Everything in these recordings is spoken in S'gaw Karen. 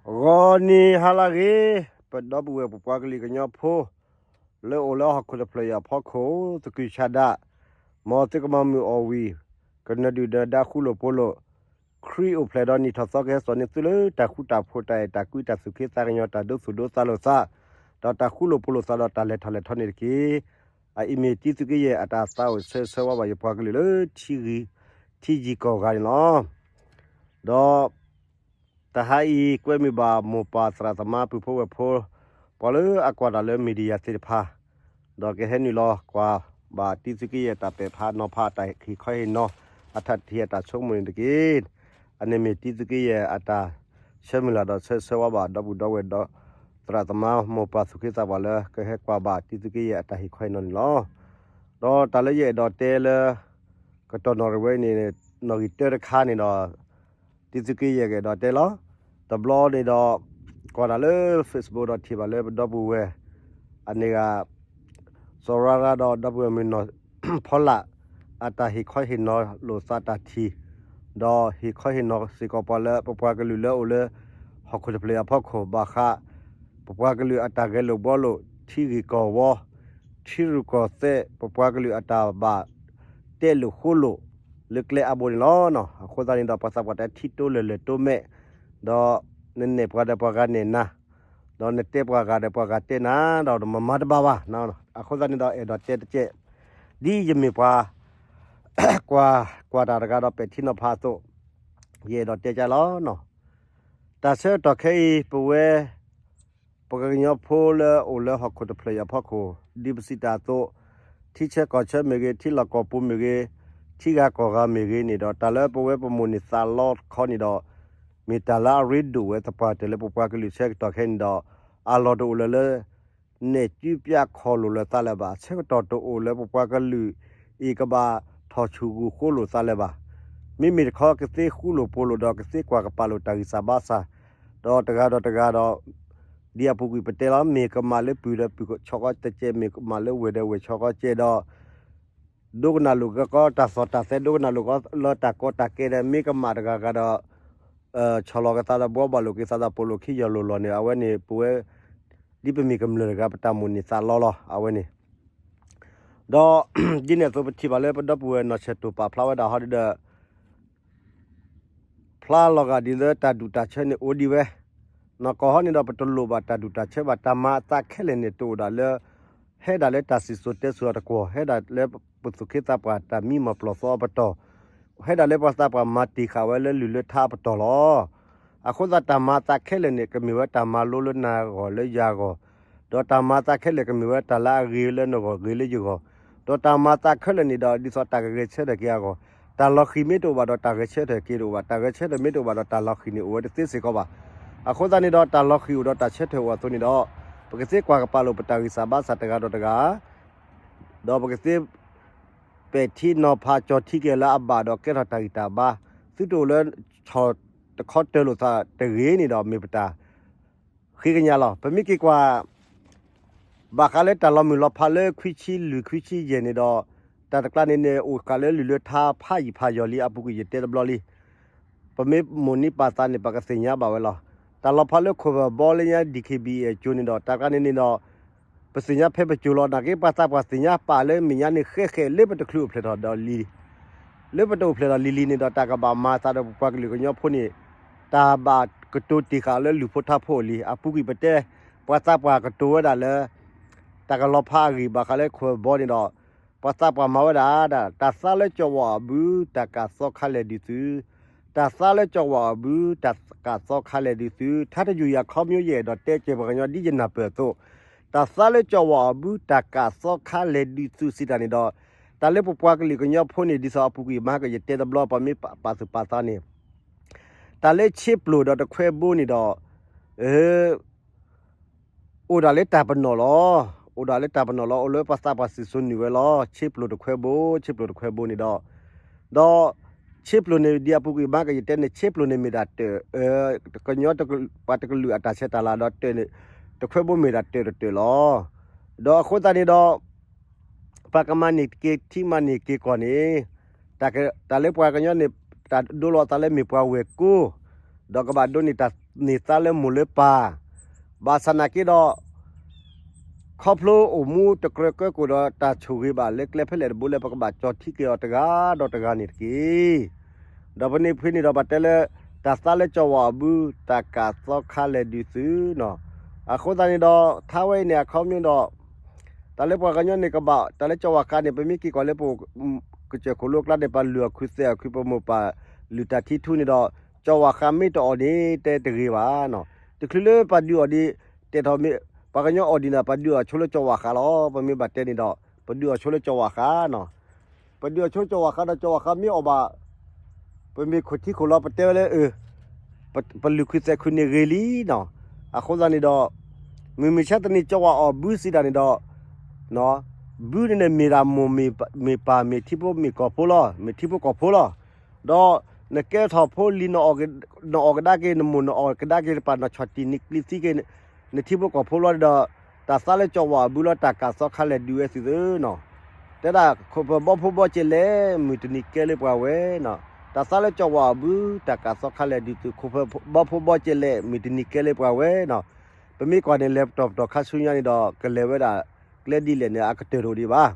ဂီၤနံၤဟါလၢအဂ့ၤ, ပဒီပုၢ်ဝဲၢ်ပပှၤကလုာ်ကညီဖိ လၢအိၣ်လၢဟီၣ်ခိၣ်တဖျၢၣ်အံၤအဖီခိၣ် သကုၤဆးဒး, မ်သုကမၤမုာ်အီၣ်ဝံၤ, ကနၢၤဒုၣ်နၢၤဒါဃူလိာ်ဖိးလိာ်, ခရံာ်အိၣ်ဖျဲၣ်ဒီးနံၣ်ထီၣ်သီကဟဲစိာ်န့ၢ်သုလၢတၢ်ဃူတၢ်ဖိး တၢ်အဲၣ်တၢ်ကွံ တၢ်သူၣ်က့သးကညီၤ တၢ်ဒိသူၣ်ဒိသးလိာ်သး, ဒီးတၢ်ဃူလိာ်ဖိးလိာ်သးဒီးတၢ်လဲၤထီၣ်လဲၤထီန့ၣ်တက့ၢ်. အအံၤမ့ၢ်တံသုးက့ယဲၢ်အတၢ်သးအိၣ်ဆၢဂ့ၤဆၢဝါဘၣ်ယပှၤကလုာ်လၢ ထံဂံၢ်ထံယံၤကီၢ်ဂၤန့ၣ်လီၤ. ဒီး တဟါအံၤကွဲမုာ်ဘၣ်မိၢ်ပၢ်သရၣ်သမါပုၢ်ဖိဝဲၢ်ဖိ, ပှၤလၢအကွၢ်တၢ်လၢ media သ့ၣ်တဖၣ်, ဒီးကဟဲနုာ်လီၤကွၢ်ဘၣ်တံသုးက့ယဲၢ်တၢ်ပဲာ်ဖးနီၤဖးတၢ်ဟ့ၣ်ခီဟ့ၣ်နီၤ အတၢ်ထံၣ်အတၢ်ဆိကမိၣ်န့ၣ်တက့ၢ်. အန့ၣ်မ့ၢ်တံသုးက့ယဲၢ်အတၢ်ဆၢမုၢ်လၢ်ဒီးဆၢဂ့ၤဆၢဝါဘၣ်ဒီပုၢ်ဒီဝဲၢ်ဒီး သရၣ်သမါမိၢ်ပၢ်သူၣ်က့သးပှၢ်လၢ ကဟဲကွၢ်ဘၣ်တံသုးက့ယဲၢ်အတၢ်ဟ့ၣ်ခီဟ့ၣ်နီၤန့ၣ်လီၤ. ဒီးတၢ်လၢယအဲၣ်ဒိးတဲလၢ ကတီၢ်နီၣ်ရံၣ်ဝဲအံၤန့ၣ် နီၣ်ဂံၢ်တၢတခါန့ၣ်ဒီး တံသုးက့ယဲၢ်ကအဲၣ်ဒိးတဲလီၤ. တဘျီန့ၣ်ဒီး ကွၢ်တၢ်လၢ Facebook ဒီးထံၣ်ဘၣ်လၢပဒီပုၢ်ဝဲၢ် အန့ၣ်ဂၤ စီၤရါရါဒီးဒီပုၢ်ဝဲၢ်မုၣ်နီၢ်ဖီလာ် အတၢ်ဟ့ၣ်ခီဟ့ၣ်နီၤလိာ်သးတၢ်ထံၣ်, ဒီးဟ့ၣ်ခီဟ့ၣ်နီၤစ့ၢ်ကီးပှၤလၢပပှၤကလုာ်လၢအိၣ်လၢ ဟီၣ်ခိၣ်တဖျၢၣ်အံၤအဖီခိၣ် ဘၣ်ဃး ပပှၤကလုာ်အတၢ်ဂဲၤလိာ်ဘှီလိာ် ထံဂ့ၢ်ကီၢ်ဝီ ထံရူၢ်ကီၢ်သဲး ပပှၤကလုာ်အတၢ်ဘၣ်တဲလိာ်ဃိလိာ် လၢကျဲအါဘိန့ၣ်လီၤ. အဃိသတးန့ၣ်ဒီး ပှၤသးပှၢ်တဲထံတိလဲၢ်လဲၢ်တိမဲာ်, ဒီးနနဲၣ်ပှၤဒီးပှၤဂၤနဲၣ်နၤ, ဒီးနတဲပှၤဂၤဒီးပှၤဂၤတဲနၤ, ဒီးမၤမၤတဘၣ်ဘၣ်. အဃိသတးန့ၣ်ဒီးအဲၣ်ဒိးတဲတကဲး, ဒ်ယမ့ၢ်ပှၤ ကွၢ် ကွၢ်တၢ်တဂၤဒီးပဲာ်ထံနီၤဖးအသိး, ယအဲၣ်ဒိးတဲကၢ်လီၤ. တၢ်ဆၢကတီၢ်ခဲအံၤ ပဝဲ ပကညီဖိလၢအိၣ်လၢဟီၣ်ခိၣ်တဖျၢၣ်အံၤအဖီခိၣ် ဒ်ပစံးတၢ်အသိး, ထံဆၢကီၢ်ဆၢမ့ၢ်ဂ့ၤ, ထံလီၢ်ကီၢ်ပူၤမ့ၢ်ဂ့ၤ, ထံဂၤကီၢ်ဂၤမ့ၢ်ဂ့ၤန့ၣ်ဒီး တၢ်လၢပဝဲပမိၢ်န့ၢ်သးလီတခီန့ၣ်ဒီး မ့ၢ်တၢ်လၢအရ့ဒိၣ်ဝဲသပှၢ်တၢၢ်လၢပပှၤကလုာ်ဆၢကတီၢ်ခဲအံၤန့ၣ်ဒီး အလီၢ်တအိၣ်လၢၤလၢ နဲၣ်ကူပျးခီၣ်လိာ်လၢၤသးလၢၤဘၣ်. ဆၢကတီၢ်တအိၣ်လၢပပှၤကလုာ်အံၤ ကဘၣ်ထီၣ်ဆူၣ်ဂူာ်ဃိလိာ်သးလၢၤဘၣ်. မ့မ့ၢ်တခီ ကသ့ဃူလိာ်ဖိးလိာ်ဒီး ကသ့ကွၢ်ကပာ်လိာ်တၢ်ဂံၢ်စၢ်ဘါစၢ်, ဒီးတဂၤဒီးတဂၤဒီး ဒ်အပူၤကွံာ်ပတဲလီၤ, မ့ၢ်ကမၣ်လၢပုၢ်ဒီးပုၢ်ဆီကီတကဲး, မ့ၢ်ကမၣ်လၢဝဲၢ်ဒီးဝဲၢ်ဆီကီကဲးဒီး ဒိကနၣ်လိာ်ကီတၢ်သီၣ်တၢ်သဲ, ဒိကနၣ်လိာ်ကီလၢတၢ်ကီတၢ်ခဲဒီး မ့ၢ်ကမၣ်တဂၤဂၤဒီး ဆီၣ်လီၤကသးဒီးဘှီဘၣ်လိာ်က့ၤသးဒီးပိာ်လိာ်ခံယီၤလိာ်လီၤန့ၣ် အဝဲန့ၣ် ပဝဲ ဒ်ပမ့ၢ်ကမျၢၢ်တဂၤ ပတၢ်မိၣ်န့ၢ်သးလီလီၤ အဝဲန့ၣ်. ဒီး ဒ်န့ၣ်အသိး ပထံၣ်ဘၣ်လၢပဒီပုၢ်ဝဲၢ် နီၢ်ဆဲၣ်တိၢ်ပာ်ဖျါဝဲဒၣ်ဟီဒ်ဒီး ဖျါလီၤဂာ်ဒ်လၢတၢ်ဒူၣ်တၢ်ဆၢန့ၣ်အိၣ်ဒံးဝဲ, နီၢ်ကီၢ်ဟီန့ၣ်ဒီး ပတလိၣ်ဘၣ်တၢ်ဒူၣ်တၢ်ဆၢဘၣ်. တၢ်မၤအသးခဲလၢာ်န့ၣ် တအိၣ်ဒၣ်လၢ ဟဲဒၣ်လၢတၢ်စံၣ်စိၤတဲစိၤအတကွီၢ်, ဟဲဒၣ်လၢပသူၣ်က့သးပှၢ်တၢ်မံမီၢ်ပျီၢ်သီအပတီၢ်, ဟဲဒၣ်လၢပှၤသးပှၢ်မၤတ့ၢ်ဃာ်ဝဲလၢလုၢ်လၢထါအပတီၢ်လီၤ. အဃိသတး တၢ်မၤအသးခဲလၢာ်န့ၣ် ကမ့ၢ်ဝဲတၢ်မၤလိလၢနၤဂီၢ်လၢယၤဂီၢ်, ဒီးတၢ်မၤအသးခဲလၢာ် ကမ့ၢ်ဝဲတၢ်လၢအဂ့ၤလၢနဂီၢ်ဂ့ၤလၢယဂီၢ်, ဒီးတၢ်မၤအသးခဲလၢာ်န့ၣ်ဒီး ဒ်သိးတၢ်ကဂဲၤဆၢထၢၣ်က့ၤအဂီၢ်, တၢ်လီၤဃံၤမ့ၢ်တအိၣ်ဘၣ်ဒီး တၢ်ဂဲၤဆၢထၢၣ်က့ၤတအိၣ်ဘၣ်, တၢ်ဂဲၤဆၢထၢၣ်မ့ၢ်တအိၣ်ဘၣ်ဒီး တၢ်လီၤဃံၤန့ၣ်အိၣ်ဝဲတသ့စ့ၢ်ကီးဘၣ်. အဃိသတးန့ၣ်ဒီး တၢ်လီၤဃံၤအိၣ်ဒီးတၢ်ဆၢထၢၣ်အိၣ်အသိးန့ၣ်ဒီး ပကသ့ကွၢ်ကပာ်လိာ်ပတၢ်ဂံၢ်စၢ်ဘါစၢ်တဂၤဒီးတဂၤ, ဒီးပကသ့ ပဲာ်ထံနီၤဖးကၠီၤထံက့ၤလၢအဘၣ်ဒီးကဲထီၣ်တၢ်ဂံၢ်တၢ်ဘါ, သုတအိၣ်လၢ ဆီၣ်တခီတၢၤလိာ်သးတဂ့ၤန့ၣ်ဒီး မ့ၢ်ပတၢ်ဃ့ကညးလီၤ. ပမ့ၢ်က့ၤကွၢ် ဘၣ်ဃးလၢတၢ်လီၤမုၢ်လီၤဖးလၢခွံဆံလွံၢ်ခွံဆံယဲၢ်န့ၣ်ဒီး တၢ်တကျါန့ၣ်န့ၣ် အိၣ်ဃာ်လၢလုၢ်လၢထါဖးယံာ်ဖးယီၤလံ အပူၤကွံာ်ယတဲတဘျီလံ. ပမ့ၢ်မိၢ်န့ၢ်ပာ်သးန့ၣ် ပကသ့ၣ်ညါဘၣ်ဝဲလီၤ. တၢ်လီၤဖးလၢခိၣ်ဘၢၣ်ဘီလၢညါ DKBA အစိၤန့ၣ်ဒီး တၢ်တကျါန့ၣ်န့ၣ်ဒီး ပသ့ၣ်ညါဖဲပစိၤလီၤ. နာ်က့ပှၤသးပှၢ်သ့ၣ်ညါပာ်လၢမဲာ်ညါန့ၣ် ဃဲဃဲလၢပတချုးအိၣ်ဖျဲၣ်ထီၣ်ဒီးလံ လၢပတအိၣ်ဖျဲၣ်ထီၣ်လံၤလံၤန့ၣ်ဒီး တၢ်ကဘၣ်မၤသးဒီးပပှၤကလုာ်ကညီဖိန့ၣ် တၢ်ဘၣ်ကတိၤတ့ၢ်ဃာ်လၢလုၢ်ဖိထါဖိအလံၤ အပူၤကွံာ်ပတဲ ပှၤသးပှၢ်ကတိၤဝဲဒၣ်လၢ တၢ်ကလီၤဖးအဂ့ၢ်ဘၣ်ဃးလၢခိၣ်ဘၢၣ်ဘီန့ၣ်ဒီး ပှၤသးပှၢ်မၤဝဲဒၣ်ဒၣ် တၢ်သါလၢကၠီဝးအဘု တၢ်ကးသီခါလဲၣ်ဒုးသု, တၢ်သါလၢကၠီဝးအဘု တၢ်ကးသီခါလဲၣ်ဒုးသု, ထါတယူၤယၤခီမၠိယဲၢ်ဒီးတဲကဲပှၤကညီဒ်ယနၢ်ပၢၢ်အသိး, တၢ်သါလၢကၠီဝးအဘု တၢ်ကးသီခါလဲၣ်ဒုးသုစံးတၢ်န့ၣ်ဒီး, တၢ်လၢပပှၤကလုာ်ကညီဖိန့ၣ် ဒ်သိးအပူၤကွံာ်မၤကယတဲတဘျီ ပမ့ၢ်ပာ်သူၣ်ပာ်သးန့ၣ် တၢ်လၢဆ့ပျိၢ်ဒီးတခွဲဘိန့ၣ်ဒီး အိၣ်ဒၣ်လၢတၢ်ပနီၣ်လီၤ. အိၣ်ဒၣ်လၢတၢ်ပနီၣ်လီၤ. အိၣ်လၢပှၤသးပှၢ်စံၣ်စိၤနုာ်ဝဲလီၤ. ဆ့ပျိၢ်တခွဲဘိ, ဆ့ပျိၢ်တခွဲဘိန့ၣ်ဒီး, ဒီးဆ့ပျိၢ်န့ၣ် ဒ်အပူၤကွံာ်မၤကယတဲန့ၣ် ဆ့ပျိၢ်န့ၣ်မ့ၢ်ဒၣ်တၢၢ်, ကညီပှၤတကလုာ်အတၢ်ဆဲးတၢ်လၤဒီးတၢၢ်န့ၣ် တခွဲဘိမ့ၢ်ဒၣ်တၢၢ်တတၢၢ်လီၤ. ဒီးအဃိသတးန့ၣ်ဒီး ပှၤကမၤန့ၢ်က့ၤထံမၤန့ၢ်က့ၤကီၢ်န့ၣ် တၢ်လၢပှၤကညီန့ၣ် တၢ်ဒိလီၤအသးလၢမ့ၢ်ပှၤဝဲၢ်ကိ ဒီးကဘၣ်ဒိးန့ၢ်တၢ်န့ၢ်သါလၢမိၢ်လၢပၢ်, ဘၣ်ဆၣ်နာ်က့ဒီး ခီဖျိအိၣ်မူတကြၢးကၢကိၣ်ဒီးတၢ်ဆိၣ်ဂ့ၤဘၣ်လၢကျဲဖဲလဲၣ်တဘိလၢပကဘၣ်ကၠီထံက့ၤအီၤတဂၤဒီးတဂၤန့ၣ်တက့ၢ်. ဒီးပန့ၢ်ဖဲန့ၣ်ဒီးပတဲလၢ တၢ်သါလၢကၠီဝၤအဘု တၢ်ကၢ်သီခါလဲၣ်ဒုးသုနီၤ. အဃိသတးန့ၣ်ဒီး ထါဝဲအံၤန့ၣ် အခီပညီဒီး တၢ်လၢပှၤကညီန့ၣ်ကဘၣ် တၢ်လၢကၠီဝၤဃးန့ၣ် ပမ့ၢ်က့ၤကွၢ်လၢပ ကစၢၢ်ခိၣ်လိကျါန့ၣ် ပလုၢ်အီၣ်ခုၣ်သဲးအီၣ်ခုၣ် ပမိၢ်ပၢ်လုၢ်တၢ်ထံထူန့ၣ်ဒီး ကၠီဝၤဃးမ့ၢ်တအီၣ်န့ၣ် တဲတဂ့ၤဘၣ်နီၤ. တချုးလၢပှၤဒုးအီၣ်ဒံး တဲထီၣ်မ့ၢ် ပှၤကညီအီၣ်ဒံးန့ၣ် ပှၤဒုးအီၣ်ဆိလၢကၠီဝၤဃးလီၤ. ပမ့ၢ်ဘၣ်တဲန့ၣ်ဒီး ပဒုးအီၣ်ဆိလၢကၠီဝၤဃးနီၤ. ပဒုးအီၣ်ဆိကၠီဝၤဃးဒီး ကၠီဝၤဃးမ့ၢ်အီၣ်ဘၣ် ပမ့ၢ်ခိၣ်ထံခိၣ်လီၤ ပတဲဝဲလၢ ပလုၢ်ခုၣ်သဲးခုၣ်န့ၣ်ဂ့ၤလံနီၤ. အဃိသတးန့ၣ်ဒီး မုၢ်မဆါတနံၤကၠီဝၤအီၣ်ဘုစံးတၢ်န့ၣ်ဒီး ဘုန့ၣ်န့ၣ်မ့ၢ်ဒၣ်မိၢ်မ့ၢ်ပၢ်မ့ၢ်ထံဖိမ့ၢ်ကီၢ်ဖိလီၤ မ့ၢ်ထံဖိကီၢ်ဖိလီၤ. ဒီးနကဲထီၣ်ဖိလံၤ နအီၣ်ကဒါက့ၤ နမိၢ်နအီၣ်ကဒါက့ၤတပၢ် နဆီၣ်တံၢ်နံၤကျံၤသံက့ၤ နထံဖိကီၢ်ဖိလီၤဒီး တၢ်သါလၢကၠီဝၤအဘုလီၤ တၢ်ကၢ်သီခါလဲၣ်ဒုးဝဲသုသ့နီၤ. တဲဒၣ်ခိၣ်ဖၢၣ်ဘီဖိဘီကဲလဲၣ် မုၢ်တနံၤကဲလၢပှၤဝဲနီၤ. တၢ်သါလၢကၠီဝၤအဘု တၢ်ကၢ်သီခါလဲၣ်ဒုးသု ခိၣ်ဖၢၣ်ဘီဖိဘီကဲလဲၣ် မုၢ်တနံၤကဲလၢပှၤဝဲနီၤ. ပမ့ၢ်ကွၢ်န့ၣ် လဲၤပတီၢ်ပတီၢ်ခါဆူညါန့ၣ်ဒီး ကလဲၤဝဲဒၣ်ကျဲဒ်လဲၣ်န့ၣ် အကတၢၢ်တအိၣ်ဒံးဘၣ်.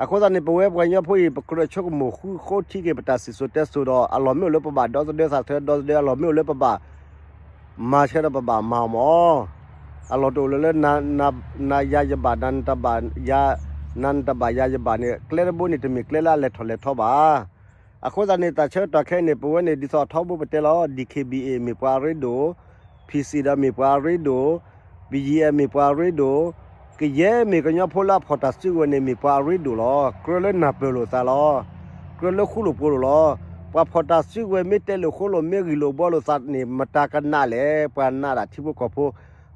အဃိသတးန့ၣ် ပဝဲပှၤကညီဖိအံၤ ပကြၢးဆိကမိၣ်ဃူဃီထံက့ၤ ပတၢ်စံၣ်စိၤတဲစိၤဒီး အလီၢ်မ့ၢ်အိၣ်လၢပဘၣ်ဒီသဒၢသးသၢ ဒီသဒၢ အလီၢ်မ့ၢ်အိၣ်လၢပဘၣ် မၤဆၢဒီးပဘၣ်မၤအီၤမၢ်. အလီၢ်တအိၣ်လၢၤလၢ နၤယၤယဘၣ် နၤနတဘၣ်ယၤ နၤနတဘၣ်ယၤယဘၣ်န့ၣ် ကျဲတဘိန့ၣ် တမ့ၢ်ကျဲလၢအလဲၤထီၣ်လဲၤထီဘၣ်. အဃိသတးန့ၣ် တၢ်ဆၢကတီၢ်ခဲအံၤန့ၣ် ပဝဲန့ၣ် ဒ်သိးအထီဘိပတဲလီၤ DKBA မ့ၢ်ပှၤအရ့ဒိၣ်, PC ဒီးမ့ၢ်ပှၤအရ့ဒိၣ်, BGF မ့ၢ်ပှၤအရ့ဒိၣ်, ကယဲၢ်မ့ၢ်ကညီဖိလၢအဖီၣ်တၢ်စုကဝဲၤန့ၣ် မ့ၢ်ပှၤအရ့ဒိၣ်လီၤ. ကြၢးလၢနၢ်ပၢၢ်လိာ်သးလီၤ. ကြၢးလၢဃူလိာ်ဖိးလိာ်လီၤ. ပှၤဖီၣ်တၢ်စုကဝဲၤမ့ၢ်တဲလိာ်ဃိလိာ် မ့ၢ်ဂံၢ်လိာ်ဘှီလိာ်သးန့ၣ် မတၤကနၣ်လဲၣ်. ပှၤနာ်ဒၣ်ထံဖိကီၢ်ဖိ,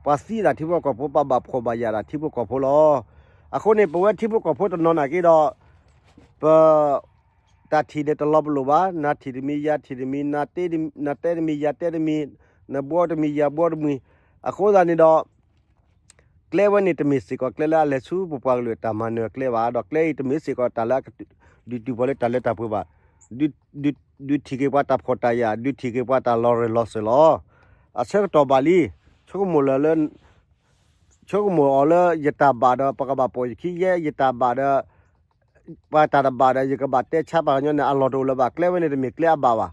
ပှၤသံဒၣ်ထံဖိကီၢ်ဖိ, ပှၤဘၣ်ဖှီၣ်ဘၣ်ယာ်ဒၣ်ထံဖိကီၢ်ဖိလီၤ. အဃိန့ၣ် ပဝဲထံဖိကီၢ်ဖိတနီၤနာ်က့ဒီး ပ တၢ်ထံၣ်န့ၣ်တလီၤပလိာ်ဘၣ်, နၤထံၣ်တမံၤ ယၤထံၣ်တမံၤ, နတဲတမံၤ ယၤတဲတမံၤ, နဘှီတမံၤ ယၤဘှီတမံၤ, အဃိသတးန့ၣ်ဒီး ကျဲဝဲန့ၣ်တမ့ၢ်စ့ၢ်ကီးကျဲလၢအလဲၤဆူပပှၤကလုာ်အတၢ်မၤနၢၤကျဲဘၣ်, ဒီးကျဲအံၤတမ့ၢ်စ့ၢ်ကီးတၢ်လၢအကဒုးတုၤပှၤလၢတၢ်လၢတၢ်ပှဲၤဘၣ်, ဒုးထံၣ်က့ၤပှၤတၢ်ဖှီၣ်တၢ်ယာ်, ဒုးထံၣ်က့ၤပှၤတၢ်လီၤရၢၢ်လီၤစၢၤလီၤ. အဆၢကတီၢ်ဘၣ်လံ, ဆိကမိၣ်လၢ ဆိကမိၣ်အီၤလၢယတၢ်ဘၣ်ဒီး ပကဘၣ်ပိာ်ယခံယဲ, ယတၢ်ဘၣ်ဒီး ပှၤတၢ်တဘၣ်ဒီး ယကဘၣ်တဲဆါပှၤကညီန့ၣ် အလီၢ်တအိၣ်လၢၤဘၣ်, ကျဲဝဲန့ၣ်တမ့ၢ်ကျဲအဘၣ်ဘၣ်.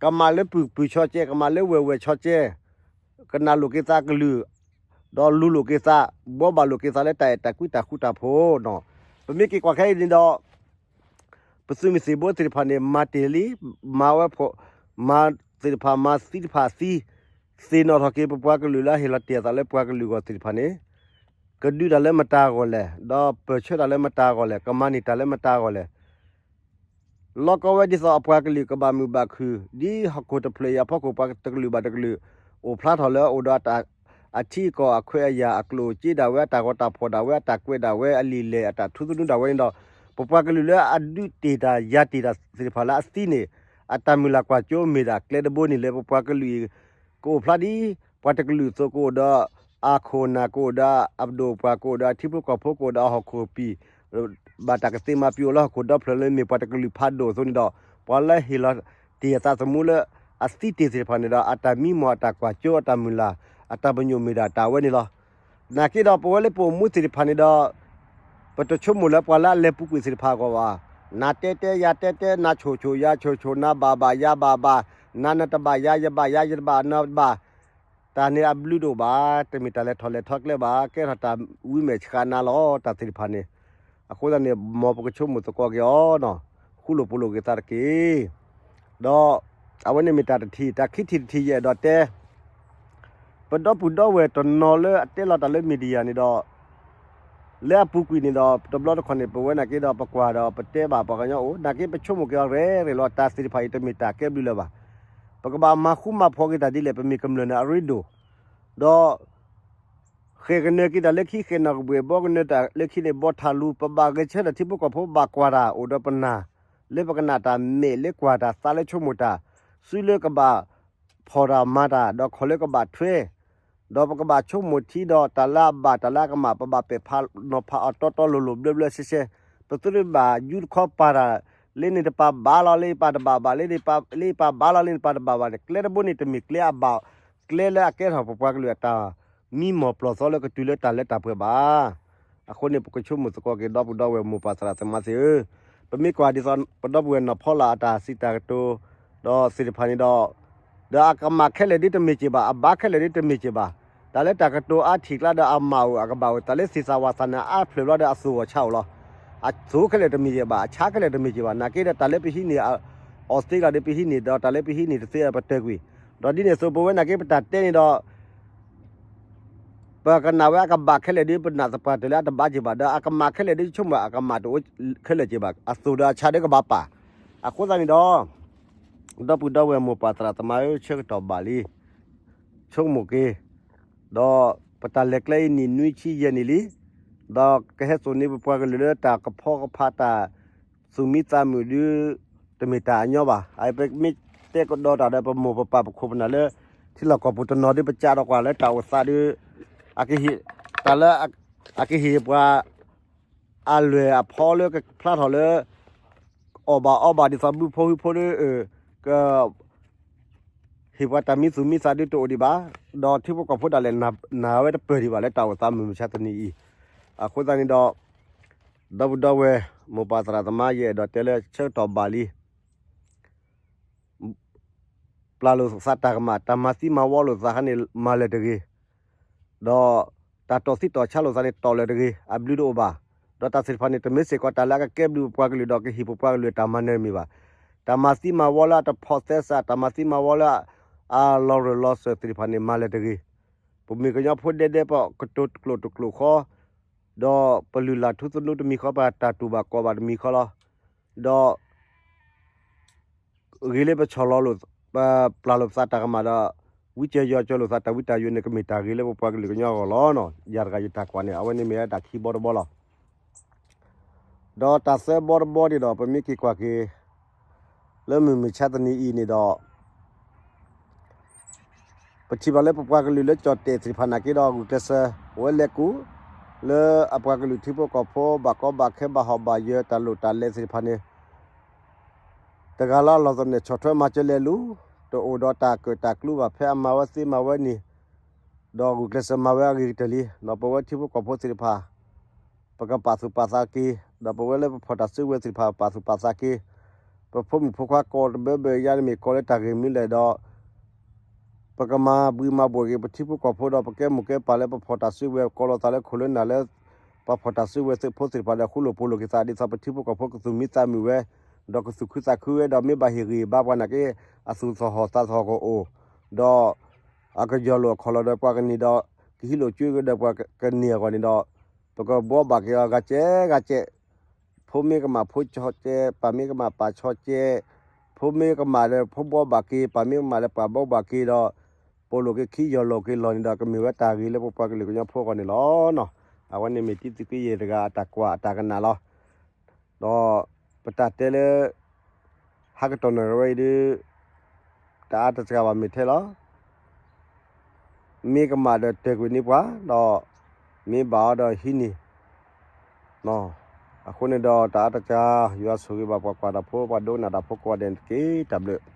ကမၣ်လၢပုၢ်ပုၢ်ဆီကဲ, ကမၣ်လၢဝဲၢ်ဝဲၢ်ဆီကဲ, ကနၣ်လိာ်က့ၤသးကလုၢ်, ဒီးလူၤလိာ်က့ၤသး, ဘှီဘၣ်လိာ်က့ၤသးလၢတၢ်အဲၣ်တၢ်ကွံတၢ်ဃူတၢ်ဖိးနီၤ. ပမ့ၢ်က့ၤကွၢ်ခဲအံၤန့ၣ်ဒီး ပသုးမုၢ်သံၣ်ဘိသ့ၣ်တဖၣ်န့ၣ် မၤတ့ၢ်လံ, မၤဝဲဖိ, မၤသ့ၣ်တဖၣ် မၤသံတဖၣ်သံ, သ့ၣ်နီၣ်ထီၣ်က့ၤ ပပှၤကလုာ်လၢအဟ့ၣ်လီၤတ့ၢ်အသးလၢပှၤကလုာ်အဂီၢ်သ့ၣ်တဖၣ်န့ၣ် ကဒုးတၢ်လၢမတၤအဂီၢ်လဲၣ်, ဒီးပၢၢ်ဆၢတၢ်လၢမတၤအဂီၢ်လဲၣ်, ကမၤန့ၢ်တၢ်လၢမတၤအဂီၢ်လဲၣ်. လီၤကီဝဲဒ်သိးအပှၤကလုာ်ကဘၣ်မုာ်ဘၣ်ခုၣ်, ဒ်ဟီၣ်ခိၣ်တဖျၢၣ်အံၤအဖီခိၣ် ပှၤတကလုာ်ဘၣ်တကလုာ် အိၣ်ဖျါထီၣ်လၢအအိၣ်ဒီးတၢ် အထံအကီၢ်အခွဲးအယာ် အကျိၣ်အစ့ဒၣ်ဝဲ အတၢ်ဂီၤတၢ်ဖှီၣ်ဒၣ်ဝဲ အတၢ်ကွဲးဒၣ်ဝဲ အလံာ်လဲၢ် အတၢ်ထူသနူဒၣ်ဝဲန့ၣ်ဒီး ပပှၤကလုာ်လၢအဒုးတ့ၢ်တၢ်ယၤတ့ၢ်တၢ်သ့ၣ်တဖၣ်လၢအသံန့ၣ် အတၢ်မုၢ်လၢ်ကွၢ်စိမ့ၢ်ဒၣ်ကျဲတဘိန့ၣ်လၢ ပပှၤကလုာ်အံၤ ကအိၣ်ဖျါဒ် ပှၤတကလုာ်အသိး ကအိၣ်ဒီးအခိၣ်အနၢ် ကအိၣ်ဒီးအပဒိၣ်ပှၢ် ကအိၣ်ဒီးအထံဖိကီၢ်ဖိ ကအိၣ်ဒီးအဟီၣ်ခိၣ်ပံၤ ဘၣ်တၢ်ကသ့မၤပျီလၢဟီၣ်ခိၣ်ဒီဖျၢၣ်လၢမ့ၢ်ပှၤတကလုာ်ဖးဒိၣ်အသိးန့ၣ်ဒီး ပှၤလၢဟ့ၣ်လီၤတ့ၢ်အသးသမူလၢအသံတ့ၢ်သ့ၣ်တဖၣ်န့ၣ်ဒီး အတၢ်မံမီၢ် အတၢ်ကွၢ်စိ အတၢ်မုၢ်လၢ် အတၢ်ပညိၣ်မ့ၢ်ဒၣ်တၢ်ဝဲန့ၣ်လီၤ. နာ်က့ဒီးပဝဲလၢပအိၣ်မူသ့ၣ်တဖၣ်န့ၣ်ဒီး ပတဆိကမိၣ်လၢပှၤလၢအလဲၤပူၤကွံာ်သ့ၣ်တဖၣ်အဂီၢ်ဘၣ်. နၤတဲတဲ ယၤတဲတဲ, နၤဆိၣ်ဆိၣ် ယၤဆိၣ်ဆိၣ်, နၤဘၣ်ဘၣ် ယၤဘၣ်ဘၣ်, နၤနတဘၣ်ယၤ ယဘၣ်ယၤ ယတဘၣ်နၤဘၣ် တၢ်န့ၣ်အဘျုးတအိၣ်ဘၣ်, တမ့ၢ်တၢ်လဲၤထီၣ်လဲၤထီကျဲဘၣ်, ကဲထီၣ်တၢ်ဝံမဲာ်ဆှးနၤလီၤ တၢ်သ့ၣ်တဖၣ်န့ၣ်. အဃိသတးန့ၣ် မ်ပကဆိကမိၣ်သကိးက့ၤအီၤနီၤ, ဃူလိာ်ဖိးလိာ်က့ၤသးတက့ၢ်. ဒီးအဝဲန့ၣ်မ့ၢ်တၢ်တထံၣ်, တၢ်ခံထံၣ်တထံၣ်ယအဲၣ်ဒိးတဲ ပဒီပုၢ်ဒီဝဲၢ်တနီၤလၢအတဲလီၤတၢ်လၢ media န့ၣ်ဒီး လၢအပူၤကွံာ်န့ၣ်ဒီး တဘျီတခီၣ်န့ၣ် ပဝဲနာ်က့ဒီး ပကွၢ်ဒီးပတဲဘၣ်ပှၤကညီအိၣ်, နာ်က့ပဆိကမိၣ်က့ၤအီၤရဲၣ်ရဲၣ်လီၤ, တၢ်သ့ၣ်တဖၣ်အံၤတမ့ၢ်တၢ်ကဲဘျုးလၢၤဘၣ်. ပကဘၣ်မၤဃူမၤဖိးက့ၤတၢ်ဒ်လဲၣ်, ပမ့ၢ်ကမျၢၢ်န့ၣ်အရ့ဒိၣ်, ဒီး ဃဲၣ်ကနၢၤက့ၤတၢ်လၢခံ ဃဲၣ်နီၣ်ကဘှဲၣ်, ဘီကနၢၤတၢ်လၢခံန့ၣ် ဘီထးလူၤ, ပဘၣ်ဂဲၤဆၢထၢၣ်ထံဖိကီၢ်ဖိ ဘၣ်ကွၢ်တၢ်အိၣ်ဒီးပနၢ် လၢပကနၣ်တၢ်မဲာ်လၢကွၢ်တၢ်သးလၢဆိကမိၣ်တၢ်, စုလၢကဘၣ်ဖီၣ်တၢ်မၤတၢ် ဒီးခီၣ်လၢကဘၣ်ထွဲ, ဒီးပကဘၣ်ဆိကမိၣ်ထံဒီးတၢ်လၢအဘၣ်တၢ်လၢအကမၣ် ပဘၣ်ပဲာ်ဖးနီၤဖးအီၤတီတီလိၤလိၤဘျၢဘျၢဆှဲဆှဲ, ပသုတဘၣ်ယူတခီပာ်တၢ် လၢန့ၣ်တပာ်ဘၣ်လီၤ လၢယပာ်တဘၣ်ဘၣ် လၢန့ၣ်ပာ်ဘၣ်လီၤ လၢန့ၣ်တပာ်တဘၣ်ဘၣ်န့ၣ် ကျဲတဘိန့ၣ်တမ့ၢ်ကျဲအဘၣ် ကျဲလၢအကဲထီၣ်ပပှၤကလုာ်အတၢ်မံမီၢ်ပျီၢ်သီလၢကတုၤလၢတၢ်လၢတၢ်ပှဲၤဘၣ်. အဃိန့ၣ် ပကဆိကမိၣ်သကိးက့ၤ ဒီပုၢ်ဒီဝဲၢ်မိၢ်ပၢ်သရၣ်သမါသ့ၣ်ဧၢ, ပမ့ၢ်ကွၢ်ဒ်သိး ပဒီပုၢ်ဝဲၢ်နီၢ်ဖီလာ်အတၢ်စံးတၢ်ကတိၤ ဒီးသ့ၣ်တဖၣ်န့ၣ်ဒီး ဒီးအကမၣ်ခဲလၢာ်ဒ်တမ့ၢ်က့ၤဘၣ် အဘၣ်ခဲလၢာ်ဒ်တမ့ၢ်က့ၤဘၣ်, တၢ်လၢတၢ်ကတိၤအါထံၣ်ကျါဒီးအမၣ်အိၣ်အကဘၣ်အိၣ် တၢ်လၢသ့ၣ်သၣ်ဝၣ်သၣ်န့ၣ် အါဖျၢၣ်ဘျီဒီးအသိၣ်အီၣ်ဆါအိၣ်လီၤ. အသိၣ်ခဲလၢာ်တမ့ၢ်က့ၤဘၣ် အဆါခဲလၢာ်တမ့ၢ်က့ၤဘၣ် နာ်က့ဒီးတၢ်လၢပဟံးန့ၢ် အီၣ်သ့လီၤဒီးပဟံးန့ၢ် ဒီးတၢ်လၢပဟံးန့ၢ်တသ့ပတၢၢ်ကွံာ်, ဒီးဒ်န့ၣ်အသိးပဝဲနာ်က့ပတၢ်တဲန့ၣ်ဒီး ပကနၣ်ဝဲအကဘၣ်ခဲလၢာ်ဒ်ပနၢ်သပှၢ်တၢၢ်လၢအတဘၣ်က့ၤဘၣ် ဒီးအကမၣ်ခဲလၢာ်ဒ်ဆိကမိၣ်အကမၣ်တအိၣ်ခဲလၢာ်က့ၤဘၣ် အသိၣ်ဒီးအဆါဒီးကဘၣ်ပာ်, အဃိသတးန့ၣ်ဒီး ဒီပုၢ်ဒီဝဲၢ်မိၢ်ပၢ်သရၣ်သမါဧၢ ဆၢကတီၢ်ဘၣ်လံ, ဆိကမိၣ်က့ၤ, ဒီးပတၢ်လဲၤကျဲအံၤနံၣ်နွံဆံယဲၢ်နံၣ်လံ, ဒီးကဟဲစိာ်န့ၢ်ပပှၤကလုာ်လၢတၢ်ကဖီကဖးတၢ် သူၣ်မံသးမုာ်ဒ် တမ့ၢ်တၢ်အညီဘၣ်. ပမ့ၢ်တဲကဒီးတၢ်ဒီးပမိၢ်ပပၢ်ပခိၣ်ပနၢ်လၢ ထံလီၢ်ကီၢ်ပူၤတနီၤဒ်ပကးဒီးကွၢ်လၢတၢ်အိၣ်သးဒ် အကဟ့ၣ် တၢ်လၢ အကဟ့ၣ်ပှၤ အလွဲၢ်အဖီလၢကဖျါထီၣ်လၢ အီၣ်ဘၣ်အီဘၣ်ဒ်သိးဘုဖိဟုဖိဒီး က ဟ့ၣ်ပှၤတၢ်မံသူၣ်မံသးဒ်တအိၣ်ဒံးဘၣ်, ဒီးထံဖိကီၢ်ဖိဒၣ်လဲာ်နာ်ဝဲတပၢၢ်ဒံးဘၣ်လၢတၢ်အိၣ်သးမုၢ်မဆါတနံၤအံၤ, အဃိသတးန့ၣ်ဒီး ဒီပုၢ်ဒီဝဲၢ်မိၢ်ပၢ်သရၣ်သမါ ယအဲၣ်ဒိးတဲလၢဆၢကတီၢ်ဘၣ်လံ ပျၢ်လိာ်သးတၢ်ကမၣ် တၢ်မၤသံမၤဝီလိာ်သးခါန့ၣ် မၤလၢာ်တဂ့ၤ, ဒီးတၢ်တီၢ်သံတီၢ်ဆါလိာ်သးန့ၣ် တီၢ်လၢာ်တဂ့ၤ အဘျုးတအိၣ်ဘၣ်, ဒီးတၢ်သ့ၣ်တဖၣ်န့ၣ် တမ့ၢ်စ့ၢ်ကီးတၢ်လၢအကကဲဘျုးပပှၤကလုာ်ဒီးကဟ့ၣ်ပပှၤကလုာ်တၢ်မၤနၢၤမ့ၢ်ဘၣ်, တၢ်မၤသံမၤဝီလၢအတဖိးသဲစး တၢ်မၤသံမၤဝီလၢ အလီၤရၢၢ်လီၤစၢၤသ့ၣ်တဖၣ်န့ၣ် မၤလၢာ်တဂ့ၤ, ပမ့ၢ်ကညီဖိဒဲဒဲ ပကတိၤတကျိာ်တကျိာ်ဃီ ဒီးပလုၢ်လၢ်ထူသနူတမံၤဃီ ပတၢ်တူၢ်ဘၣ်ကီၢ်ဘၣ်တမံၤဃီလီၤ, ဒီး ဂ့ၤလၢပဆီၣ်လီၤလိာ် ပပျၢ်လိာ်ပသးတၢ်ကမၣ်ဒီး ဝံစၢၤယီၤစၢၤလိာ်သးတၢ်ဝံတၢ်ယိးန့ၣ် ကမ့ၢ်တၢ်ဂ့ၤလၢပပှၤကလုာ်ကညီအဂီၢ်လီၤ. ယၤတဂၤယတၢ်ကွၢ်န့ၣ် အဝဲန့ၣ်မ့ၢ်ဝဲတၢ်ခံဘီတဘီလီၤ. ဒီးတၢ်သၢဘီတဘီန့ၣ်ဒီး ပမ့ၢ်က့ၤကွၢ်က့ၤ လၢမုၢ်မဆါတနံၤအံၤန့ၣ်ဒီး ပထံၣ်ဘၣ်လၢပပှၤကလုာ်လၢကၠီၣ်တဲာ်သ့ၣ်တဖၣ်နာ်က့ဒီး ဂုာ်ကျဲးစၢး ဝဲလဲၤကူၣ် လၢအပှၤကလုာ်ထံဖိကီၢ်ဖိ ဘၣ်ကီဘၣ်ခဲဘၣ်ဟီၣ်ဘၣ်ယၢၤတၢ်လိၣ်တၢ်လဲသ့ၣ်တဖၣ်န့ၣ် တဂၤလၢ်လီၢ်သန့ၣ် ဆီၣ်ထွဲမၤစၢၤလဲၤလူၤ တအိၣ်ဒီးတၢ်ကၢၣ်တၢ်ကျူဘၣ် ဖဲအမၤဝဲသ့မၤဝဲန့ၣ် ဒီးဂုာ်ကျဲးစၢးမၤဝဲအဂ့ၤကတၢၢ်လံ. ဒီးပဝဲထံဖိကီၢ်ဖိသ့ၣ်တဖၣ် ပကပာ်သူၣ်ပာ်သးက့ၤ ဒီးပဝဲလၢပဖီၣ်တၢ်စုကဝဲၤသ့ၣ်တဖၣ် ပာ်သူၣ်ပာ်သးက့ၤ ပဖိမုၣ်ဖိခွါကိးတဘၢဘၢယါန့ၣ်မ့ၢ်ကိးလၢတၢ်ဂ့ၢ်မနုၤလဲၣ်ဒီး ပကမၤဘှံးမၤဘှီၣ်က့ၤ ပထံဖိကီၢ်ဖိဒီး ပကဲမိၢ်ကဲပၢ်လၢပဖီၣ်တၢ်စုကဝဲၤ ကိးလီၤသးလၢခိၣ်လၢနၢ်လၢ ပှၤဖီၣ်တၢ်စုကဝဲၤဖိသ့ၣ်တဖၣ်ဒီး ဃူလိာ်ဖိးလိာ်က့ၤသး ဒ်သိးပထံဖိကီၢ်ဖိကသူၣ်မံသးမုာ်ဝဲ ဒီးကသူၣ်ခုသးခုဝဲ ဒီးမ့ၢ်ဘၣ်ဟ့ၣ်ဂံၢ်ဘါပှၤနာ်က့ အသူၣ်သဟီၣ်သးသဟီၣ်ကအိၣ် ဒီး အကယီၢ်လိာ်အခီၣ်လီၤဒီးပှၤကန့ၢ်ဒီး ကဟံးလိာ်ကွံကဒီးပှၤကန့ၢ်အဂီၢ်န့ၣ်ဒီး ပကဘှီဘၣ်က့ၤအီၤဂၤကဲဂၤကဲ ဖိမ့ၢ်ကမၣ်ဖိဆီကဲ ပၢ်မ့ၢ်ကမၣ်ပၢ်ဆီကဲ ဖိမ့ၢ်ကမၣ်ဒီးဖိဘှီဘၣ်က့ၤ ပၢ်မ့ၢ်ကမၣ်ဒီးပှၤဘှီဘၣ်က့ၤဒီး ပိာ်လိာ်က့ၤခံယီၢ်လိာ်က့ၤလီၢ်န့ၣ်ဒီး ကမ့ၢ်ဝဲတၢ်ဂ့ၤလၢပပှၤကလုာ်ကညီဖိအဂီၢ်န့ၣ်လီၤ. အဝဲန့ၣ်မ့ၢ်တံသုးက့ယဲၢ်တဂၤအတၢ်ကွၢ်အတၢ်ကနၣ်လီၤ. ဒီးပတၢ်တဲလၢ ဟးကတီၢ်နၢ်ရဝဲအံၤဒီး တအါတစှၤဘၣ်မ့ၢ်ထဲလီၤ. မ့ၢ်ကမၣ်ဒီးတၢၢ်ကွံာ်န့ၢ်ပှၤ ဒီး မ့ၢ်ဘၣ်အီၤဒီးဟံးန့ၢ် အဃိန့ၣ်ဒီးတအါတစှၤ ယွၤဆိၣ်ဂ့ၤဘၣ်ပှၤကွၢ်တၢ်ဖိ ပှၤဒိကနၣ်တၢ်ဖိကိးဂၤဒဲးန့ၣ်တက့ၢ်. တၢ်ဘျုး